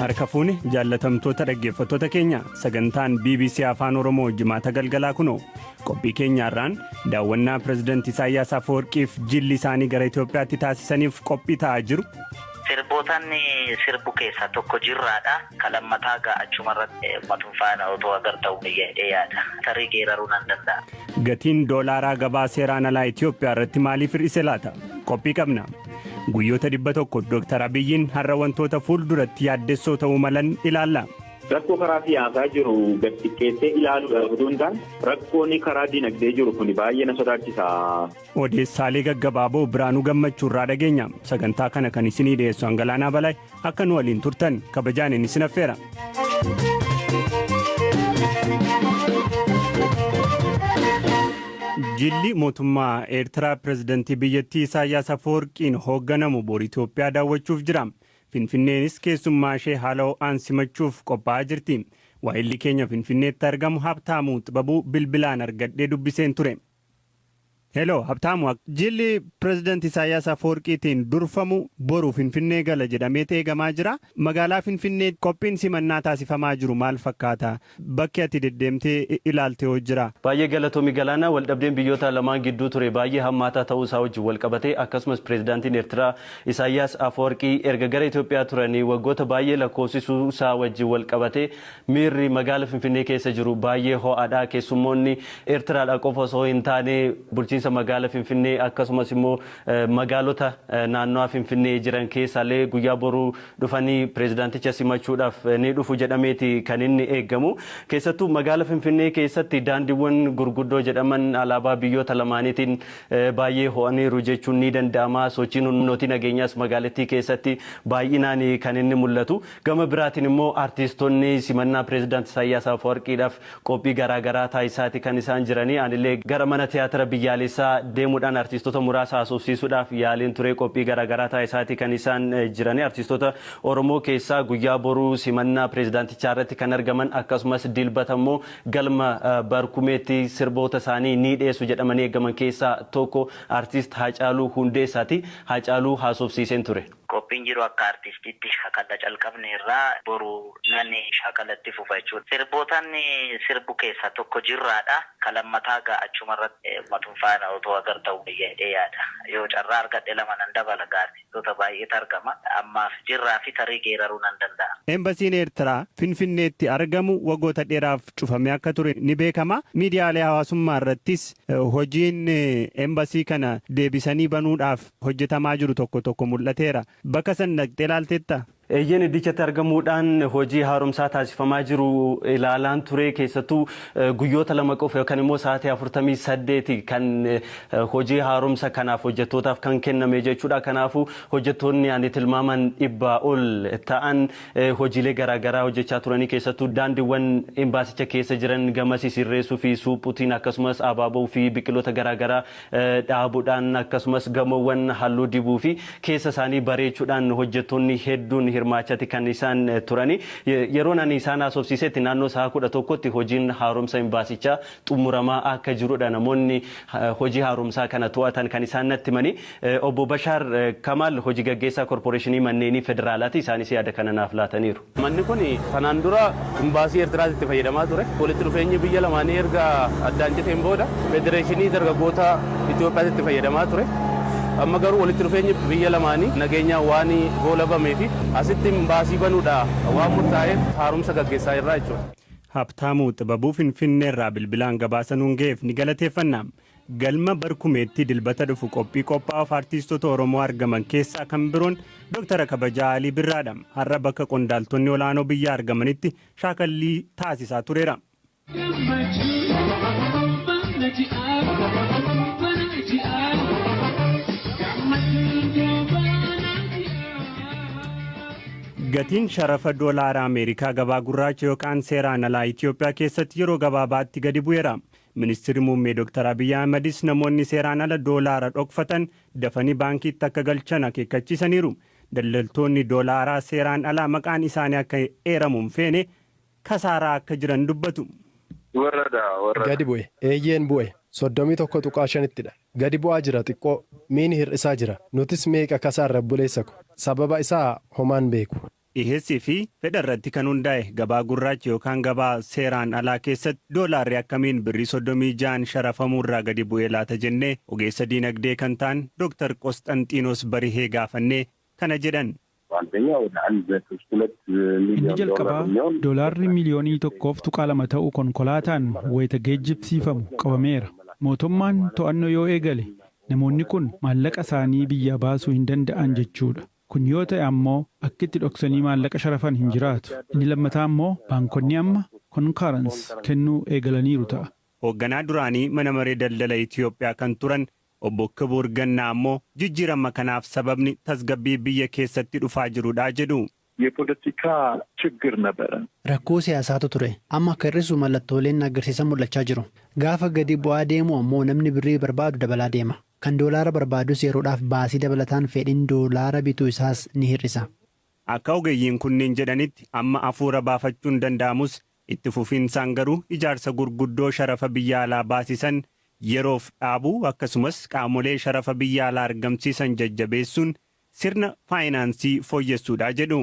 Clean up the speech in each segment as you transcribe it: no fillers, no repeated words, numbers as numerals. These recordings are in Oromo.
Harka fuune jaallatamtoota dhaggeeffattoota keenya, sagantaan BBC Afaan Oromoo Jimaata galgalaa kunoo. Qophii keenyaarraan daawwannaa Pirezidaanti Isaayyaas Afawarqiif jilli isaanii gara Itoophiyaatti taasisaniif qophii ta'aa jiru. Sirbootaan sirbu keessaa tokko Jirraadha. Ka lammataa gaa achumarratti uummatuma faana otoo agar ta'uu jedhee yaada. Tarii geeraruu nan danda'a. Gatiin doolaaraa gabaa seeraan alaa Itoophiyaa irratti maaliif hir'ise laata? Qophii qabna. Guyyoota 100 Dooktar Abiyyiin har'a wantoota fuulduratti yaaddessoo ta'uu malan ilaalla. Rakkoo karaa siyaasaa jiru gad xiqqeessee ilaaluudhaaf utuu hin taane, rakkoon karaa dinagdee jiru kun baay'ee na sodaachisa. Odeessaalee gaggabaaboo Biraanuu Gammachuu irraa dhageenya. Sagantaa kana kan isinii dhiyeessu Hangalaanaa Balaay. Akka nu waliin turtan kabajaan inni isin affeera. Jilli mootummaa Eertiraa pirezidantii biyyattii Isaayyaas Afawarqiin hoogganamu boru Itoophiyaa daawwachuuf jira. Finfinneenis keessummaa ishee haala ho'aan simachuuf qophaa'aa jirti. Waahilli keenya Finfinneetti argamu Habtaamuu Xibabuu bilbilaan argadhee dubbiseen ture. Hello, Habtaamu. Jilli Pireezidant Isaayyaas Afawarqiitiin durfamu boru Finfinnee gala jedhameet eegamaa jira. Magaalaa Finfinneetti qophiin simannaa taasifamaa jiru maal fakkaata? Bakki ati deddeemtee ilaalte hoo jiraa? Baay'ee galatoomi Galaanaa. Waldhabdeen biyyoota lamaan gidduu ture baay'ee hammaataa ta'uu isaa wajjin walqabatee, akkasumas Pireezidaantiin Eertiraa Isaayyaas Afawarqii erga gara Itoophiyaa turanii waggoota baay'ee lakkoofsisuu isaa wajjin walqabatee miirri magaala Finfinnee keessa jiru baay'ee ho'aadha. Keessummoonni Eertiraadhaa qofa osoo hin taane bulchiinsa magaala Finfinnee akkasumas immoo magaalota naannawaa Finfinnee jiran keessaallee guyyaa boruu dhufanii pireezidaanticha simachuudhaaf ni dhufu jedhameeti kan inni eegamu. Keessattuu magaala Finfinnee keessatti daandiiwwan gurguddoo jedhaman alaabaa biyyoota lamaaniitiin baay'ee ho'aniiru jechuun ni danda'ama. Sochiin humnootii nageenyaas magaalattii keessatti baay'inaan kan inni mul'atu. Gama biraatiin immoo artiistonni simannaa Pireezidaant Isaayyaas Afawarqiidhaaf qophii garaa garaa taasisaati kan isaan jiranii. Anillee gara mana tiyaatira biyyaalessaa deemuudhaan artiistota muraasa haasofsiisuudhaaf yaaliin ture. Qophii garaa garaa taasisaati kan isaan jiranii. Artiistota Oromoo keessaa guyyaa boruu simannaa pireezidaantichaa irratti kan argaman, akkasumas Dilbata immoo galma Barkumeetti sirboota isaanii ni dhiyeessu jedhamanii eegaman keessaa tokko Artiist Haacaaluu Hundeessaati. Haacaaluu haasofsiiseen ture. Qophiin jiru akka artistiitti shaakala calqabneerra. Boru nan shaakala itti fufa jechuudha. Sirbootan sirbu keessaa tokko Jirraadha. Ka lammataa gaa achumarratti uummatuma faana otoo agar ta'uu jedhee yaada. Yoo carraa argadhe lama nan dabala gaa, artistoota baay'eetu argama. Ammaaf Jirraa fi tarii geeraruu nan danda'a. Embasiin Eertiraa Finfinneetti argamu waggoota dheeraaf cufamee akka ture ni beekama. Miidiyaalee hawaasummaa irrattis hojiin embasii kana deebisanii banuudhaaf hojjetamaa jiru tokko tokko mul'ateera. Bakka san dhaqxee ilaalteettaa? Eeyyeen, iddichatti argamuudhaan hojii haaromsaa taasifamaa jiru ilaalaan ture. Keessattuu guyyoota 2 qofa yookaan immoo sa'aatii 48 kan hojii haaromsa kanaaf hojjettootaaf kan kenname jechuudha. Kanaafuu hojjettoonni ani tilmaaman 100 ol ta'an hojiilee garaagaraa hojjechaa turanii, keessattuu daandiiwwan imbaasicha keessa jiran gamasii sirreessuu fi suuphuutiin, akkasumas abaaboo fi biqiloota garaagaraa dhaabuudhaan, akkasumas gamoowwan halluu dibuu fi keessa isaanii bareechuudhaan hojjettoonni hedduun hirmaachati kan isaan turani. Yeroon ani isaan haasofsiisetti naannoo sa'a 11tti hojiin haaromsa imbaasichaa xumuramaa akka jirudha namoonni hojii haaromsaa kana to'atan kan isaan natti himani. Obbo Bashaar Kamaal hojii gaggeessaa Korporeeshinii Manneenii Federaalaati. Isaanis yaada kana naaf laataniiru. Manni kun kanaan dura Imbaasii Eertiraati itti fayyadamaa ture. Walitti dhufeenyi biyya lamaanii erga addaan citeen booda Federeeshinii Dargaggoota Itoophiyaati itti fayyadamaa ture. Amma garuu walitti dhufeenyi biyya lamaanii nageenyaan waan goolabamee fi asitti imbaasii banuudha waan murtaa'eef haaromsa gaggeessaa jirra jechuudha. Habtaamuu Xibabuu Finfinneerraa bilbilaan gabaasa nuun ga'eef ni galateeffanna. Galma Barkumeetti Dilbata dhufu qophii qophaa'uuf artiistota Oromoo argaman keessaa kan biroon Doktara Kabajaa Alii Birraadha. Har'a bakka qondaaltonni olaanoo biyyaa argamanitti shaakallii taasisaa tureera. Gatiin sharafa doolaara Ameerikaa gabaa gurraacha yookaan seeraan alaa Itoophiyaa keessatti yeroo gabaabaatti gadi bu'eera. Ministirri Muummee Dr. Abiyyi Ahmadis namoonni seeraan ala doolaara dhokfatan dafanii baankiitti akka galchan akeekkachiisaniiru. Daldaltoonni doolaaraa seeraan alaa maqaan isaanii akka eeramu hin feene kasaaraa akka jiran dubbatu. Warrada warrada. Gadi bu'e. Eeyyeen, bu'e. 31.5ttidha. Gadi bu'aa jira xiqqoo. Miini hir'isaa jira. Nutis meeqa kasaarra obboleessa ko. Sababa isaa homaan beeku. Dhiheessii fi fedha irratti kan hundaa'e gabaa gurraacha yookaan gabaa seeraan alaa keessatti doolaarri akkamiin birrii 36n sharafamuu irraa gadi bu'ee laata jennee ogeessa diinagdee kan ta'an Dr. Qosxanxiinoos Barihee gaafannee kana jedhan. Inni jalqabaa doolaarri miiliyoonii 1.2 ta'u konkolaataan wayita geejjibsiifamu qabameera. Mootummaan to'annoo yoo eegale namoonni kun maallaqa isaanii biyyaa baasuu hin danda'an jechuudha. Kun yoo ta'e ammoo akkitti dhoksanii maallaqa sharafan hin jiraatu. Inni lammataa ammoo baankonni amma concurrence kennuu eegalaniiru ta'a. Hoogganaa duraanii mana maree daldala Itiyoophiyaa kan turan obbo Kibuur Gannaa ammoo jijjiirama kanaaf sababni tasgabbii biyya keessatti dhufaa jirudha jedhu. የፖለቲካ ችግር ነበረ። Rakkoo siyaasaatu ture. Amma akka hir'isu mallattooleen agarsiisan mul'achaa jiru. Gaafa gadi bu'aa deemu ammoo namni birrii barbaadu dabalaa deema. Kan doolaara barbaadus yeroodhaaf baasii dabalataan fedhiin doolaara bituu isaas ni hir'isa. Akka ogeeyyiin kunneen jedhanitti amma afuura baafachuun danda'amus itti fufiinsaan garuu ijaarsa gurguddoo sharafa biyya alaa baasisan yeroof dhaabuu akkasumas qaamolee sharafa biyya alaa argamsiisan jajjabeessuun sirna faayinaansii fooyyessuudha jedhu.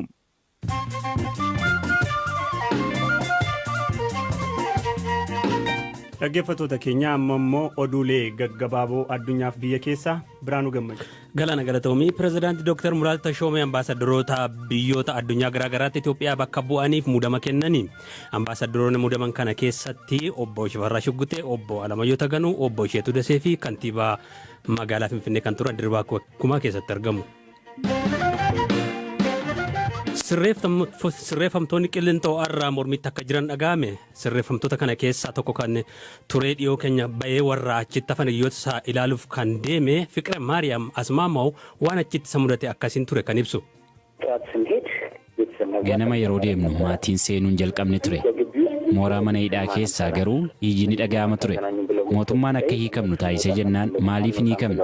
Dhaggeeffattoota keenya, amma immoo oduulee gaggabaaboo addunyaaf biyya keessaa Biraanuu Gammachuu. Galaana, galatoomii. Pireezidaantii Dr. Mulaatu Tashoomee ambaasaddaroota biyyoota addunyaa garaagaraatti Itoophiyaa bakka bu'aniif muudama kennanii. Ambaasaddaroonni muudaman kana keessatti obbo Shifarraa Shuggutee, obbo Alamayyoo Taganuu, obbo Isheetuu Dasee fi kantiibaa magaalaa Finfinnee kan turan Dirribii Kumaa keessatti argamu. Sirreeffamtoonni Qillinxoo irraa mormitti akka jiran dhaga'ame. Sirreeffamtoota kana keessaa tokko kan turee dhiyoo keenya ba'ee warra achitti hafan hiriyoota isaa ilaaluuf kan deeme Fiqira Maariyaam Asmaamaw waan achitti isa mudate akkasiin ture kan ibsu. Ganama yeroo deemnu maatiin seenuun jalqabne ture. Mooraa mana hidhaa keessaa garuu iyyi ni dhaga'ama ture. Mootummaan akka hiikamnu taasisee jennaan maaliif hin hiikamne?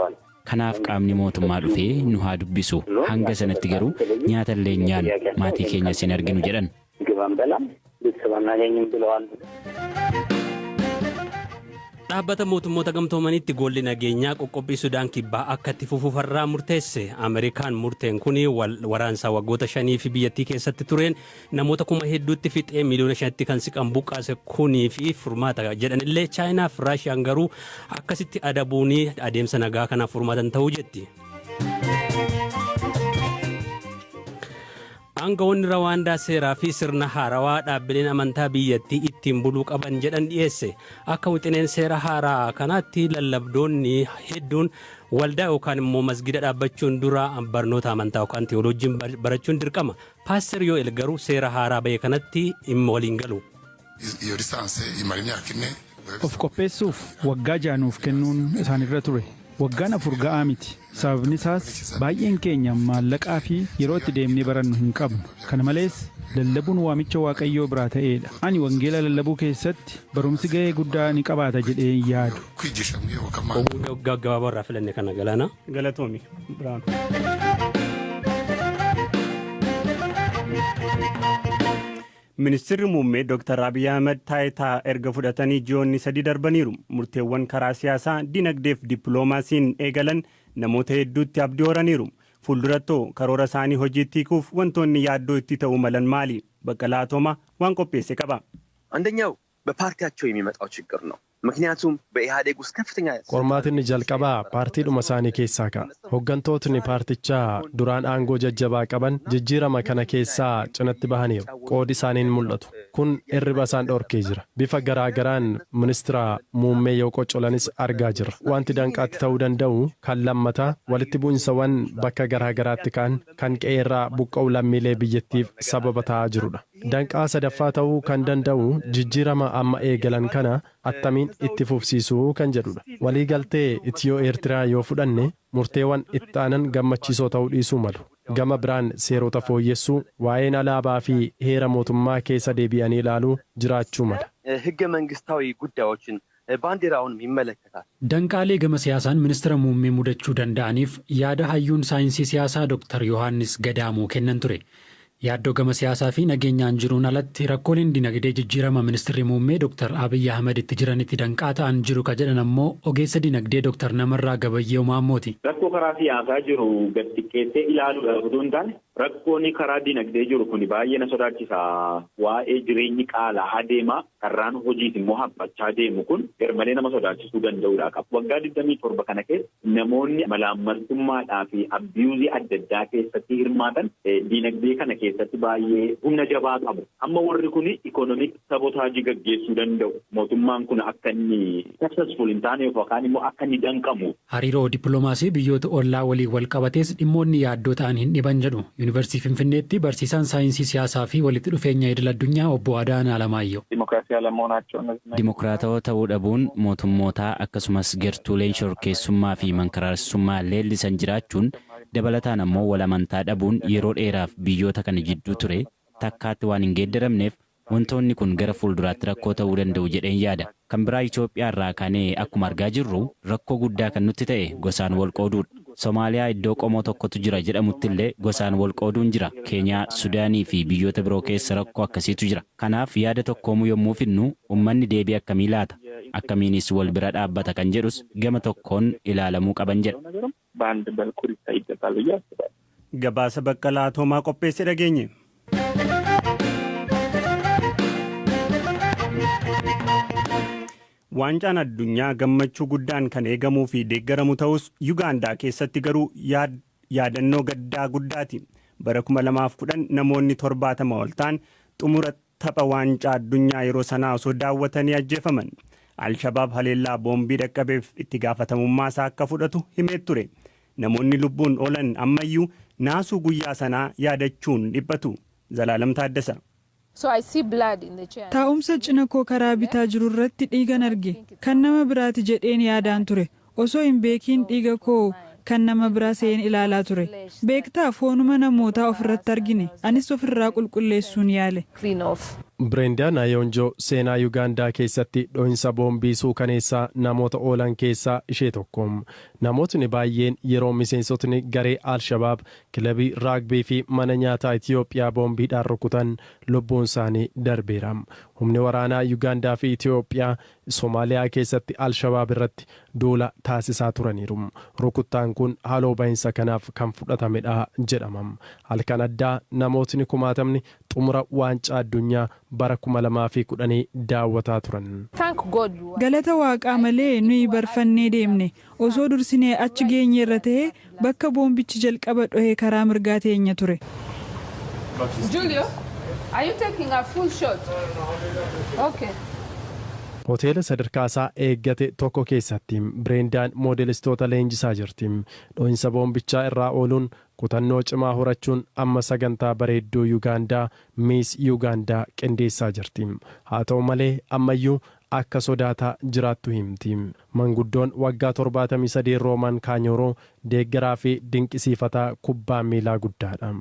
Kanaaf qaamni mootummaa dhufee nu haa dubbisu. Hanga sanatti garuu nyaata illee hin nyaannu. Maatii keenyas hin arginu jedhan. Dhaabbata Mootummoota Gamtoomaniitti golli nageenyaa qoqqobbii Sudaan Kibbaa akka itti fufuufarraa murteesse. Ameerikaan murteen kun waraansa waggoota 5 fi biyyattii keessatti tureen namoota kuma hedduutti fixee miiliyoona 5tti kan siqan buqqaase kunii fi furmaata jedhanillee, Chaayinaa fi Raashiyaan garuu akkasitti adabuun adeemsa nagaa kanaaf furmaatan ta'uu jetti. Aangawoonni Rawaandaa seeraa fi sirna haarawaa dhaabbileen amantaa biyyattii ittiin buluu qaban jedhan dhiyeesse. Akka wixineen seera haaraa kanaatti lallabdoonni hedduun waldaa yookaan immoo masgida dhaabbachuun dura barnoota amantaa yookaan teewoloojiin barachuun dirqama. Paaster Yo'el garuu seera haaraa bahe kanatti dhimma waliin galu. Iyo licence imara imyaka 4. Of qopheessuuf waggaa 6 nuuf kennuun isaanirra ture. Waggaan 4 ga'aa miti. Sababni isaas baay'een keenya maallaqaa fi yeroo itti deemnee barannu hin qabnu. Kana malees lallabuun waamicha Waaqayyoo biraa ta'eedha. Ani wangeela lallabuu keessatti barumsi ga'ee guddaa ni qabaata jedhee hin yaadu. Kwigisha mu iyobokamana. Oduu gaggabaaboo irraa filanne kana, Galaana. Galatoomi Biraanuu. Ministeerri muummee Dr. Abiy Ahmed taayitaa erga fudhatanii ji'oonni 3 darbaniiru. Murteewwan karaa siyaasaa, dinagdee fi dippiloomaasiin eegalan namoota hedduutti abdii horaniiru. Fuuldurattoo karoora isaanii hojiitti hiikuuf wantoonni yaaddoo itti ta'uu malan maali? Baqqalaa Atoomaa waan qopheesse qaba. አንደኛው በፓርቲያቸው የሚመጣው ችግር ነው። ምክንያቱም በኢህአዴግ ውስጥ ከፍተኛ Qormaatni inni jalqabaa paartiidhuma isaanii keessaa ka'a. Hooggantootni paartichaa duraan aangoo jajjabaa qaban jijjiirama kana keessaa cinatti bahaniiru. Qoodi isaaniin mul'atu. Kun hirriba isaan dhorkee jira. Bifa garaa garaan ministira muummee yoo qoccolanis argaa jirra. Wanti danqaatti ta'uu danda'u kan lammataa walitti bu'insawwan bakka garaa garaatti ka'an kan qe'eerraa buqqa'u lammiilee biyyattiif sababa ta'aa jirudha. Danqaa sadaffaa ta'uu kan danda'u jijjiirama amma eegalan kana attamiin itti fufsiisuu kan jedhudha. Waliigaltee Itiyoo Eertiraa yoo fudhanne murteewwan itti aanan gammachiisoo ta'uu dhiisuu malu. Gama biraan seerota fooyyessuu, waa'een alaabaa fi heera mootummaa keessa deebi'anii ilaaluu jiraachuu mala. ህገ መንግስታዊ ጉዳዮችን ባንዲራውንም ይመለከታል። Danqaalee gama siyaasaan ministeera muummee mudachuu danda'aniif yaada hayyuun saayinsii siyaasaa Dr. Yohaannis Gadaamuu kennan ture. Yaaddoo gama siyaasaa fi nageenyaan jiruun alatti rakkooleen dinagdee jijjiirama Ministirri Muummee Dr. Abiyyi Ahmad itti jiranitti danqaa ta'an jiru ka jedhan ammoo ogeessa dinagdee Dr. Namarraa Gabayyoo Maammooti. Rakkoo karaa siyaasaa jiru gad xiqqeessee ilaaluudhaaf utuu hin taane, rakkoon karaa dinagdee jiru kun baay'ee na sodaachisa. Waa'ee jireenyi qaala'aa deemaa, carraan hojiis immoo haphachaa deemu kun garmalee nama sodaachisuu danda'uudha qaba. Waggaa 27 kana keessa namoonni malaammaltummaadhaa fi abuse adda addaa keessatti hirmaatan dinagdee kana keessatti baay'ee humna jabaa qabu. Amma warri kun economic sabotage gaggeessuu danda'u. Mootummaan kun akka inni successful hin taane yookaan immoo akka inni danqamu. Hariiroo dippiloomaasii biyyoota ollaa waliin wal qabatees dhimmoonni yaaddoo ta'an hin dhiban jedhu Yuunivarsiitii Finfinneetti barsiisaan saayinsii siyaasaa fi walitti dhufeenya idil addunyaa obbo Adaanaa Alamaayyoo. Dimokiraatawoo ta'uu dhabuun mootummootaa, akkasumas gartuuleen shororkeessummaa fi mankaraarsummaa leellisan jiraachuun, dabalataan ammoo wal amantaa dhabuun yeroo dheeraaf biyyoota kana jidduu ture takkaatti waan hin geeddaramneef, wantoonni kun gara fuulduraatti rakkoo ta'uu danda'u jedheen yaada. Kan biraa, Itoophiyaa irraa kaanee akkuma argaa jirru, rakkoo guddaa kan nutti ta'e gosaan wal qooduudha. Somaaliyaa iddoo qomoo tokkotu jira jedhamutti illee gosaan wal qooduun jira. Keeniyaa, Sudaanii fi biyyoota biroo keessa rakkoo akkasiitu jira. Kanaaf yaada tokkoomuu yommuu fidnu ummanni deebii akkamii laata? Akkamiinis wal bira dhaabbata kan jedhus gama tokkoon ilaalamuu qaban jedha. በአንድ መልኩ ሊታይ ይገባል ብዬ አስባለሁ። Gabaasa Baqqalaa Toomaa qopheesse dhageenye. Waancaan addunyaa gammachuu guddaan kan eegamuu fi deeggaramu ta'us, Yugaandaa keessatti garuu yaadannoo gaddaa guddaati. Bara 2010 namoonni 70 ol ta'an xumura tapha waancaa addunyaa yeroo sanaa osoo daawwatanii ajjeefaman. Alshabaab haleellaa boombii dhaqqabeef itti gaafatamummaa isaa akka fudhatu himee ture. Namoonni lubbuun oolan ammayyuu naasuu guyyaa sanaa yaadachuun dhiphatu. Zalaalam Taaddasa. Taa'umsa cina koo karaa bitaa jiru irratti dhiigan arge. Kan nama biraati jedheen yaadaan ture. Osoo hin beekiin dhiiga koo kan nama biraa se'een ilaalaa ture. Beektaa, foonuma namootaa ofirratti argine. Anis ofirraa qulqulleessuun yaale. Birendaa Naayonjoo seenaa Yugaandaa keessatti dho'insa boombii suukaneessaa namoota oolan keessaa ishee tokko. Namootni baay'een yeroo miseensotni garee Alshabaab kilabii raagbii fi mana nyaataa Itiyoophiyaa boombiidhaan rukutan lubbuun isaanii darbeera. Humni waraanaa Yugaandaa fi Itiyoophiyaa Somaaliyaa keessatti Alshabaab irratti duula taasisaa turaniiru. Rukuttaan kun haaloo bahinsa kanaaf kan fudhatamedha jedhama. Halkan addaa namootni kumaatamni xumura waancaa addunyaa bara 2010 daawwataa turan. Galata Waaqaa malee nuyi barfannee deemne. Osoo dursinee achi geenyeerra ta'ee bakka boombichi jalqaba dhohe karaa mirgaa teenya ture. Julio, are you taking a full shot? Okay. Hoteela sadarkaa isaa eeggate tokko keessatti Bireendaan moodelistoota leenjisaa jirti. Dho'insa boombichaa irraa ooluun kutannoo cimaa horachuun amma sagantaa bareedduu Yugaandaa, Miss Yugaandaa, qindeessaa jirti. Haa ta'u malee ammayyuu akka sodaataa jiraattu himti. Manguddoon waggaa 73 Roomaan Kaanyooroo deeggaraa fi dinqisiifataa kubbaa miilaa guddaadha.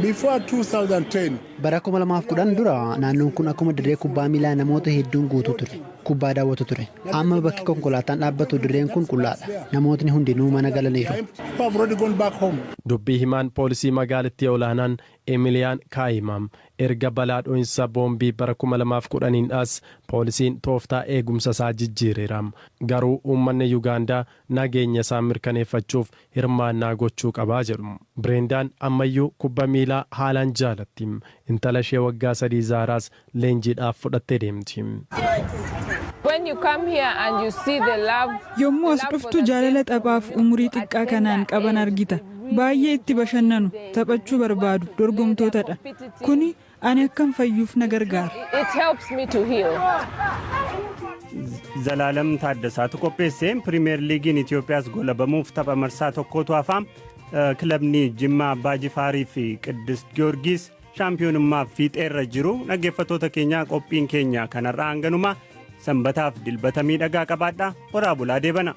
Before 2010, Bara 2010 dura naannoon kun akkuma dirree kubbaa miilaa namoota hedduun guutuu ture. Kubbaa daawwatu ture. Amma bakki konkolaataan dhaabbatu dirreen kun qullaadha. Namootni hundinuu mana galaniiru. People have already gone back home. Dubbii himaan poolisii magaalittii olaanaan Emiliyaan Kaayimaam erga balaa dho'insa boombii bara 2010n as poolisiin tooftaa eegumsa isaa jijjiireera. Garuu uummanni Yugaandaa nageenya isaa mirkaneeffachuuf hirmaannaa gochuu qabaa jedhu. Bireendaan ammayyuu kubba miilaa haalaan jaalatti. Intala ishee waggaa 3 Zaaraas leenjiidhaaf fudhattee deemti. When you come here and you see the love, Yommuu as dhuftu jaalala taphaaf umurii xiqqaa kanaan qaban argita. Baay'ee itti bashannanu, taphachuu barbaadu, dorgomtootadha. Kuni ani akkan fayyuuf na gargaara. It helps me to heal. Zalaalam Taaddasaatu qopheesse. Pirimeer Liigiin Itoophiyaas golabamuuf tapha marsaa tokkotu hafa. Kilabni Jimmaa Abbaa Jifaarii fi Qiddus Giyoorgis shaampiyoonummaaf fiixeerra jiru. Dhaggeeffattoota keenyaa, qophiin keenya kanarraa hanganuma. Sanbataaf dilbata miidhagaa qabaadha. Horaa bulaa, deebana.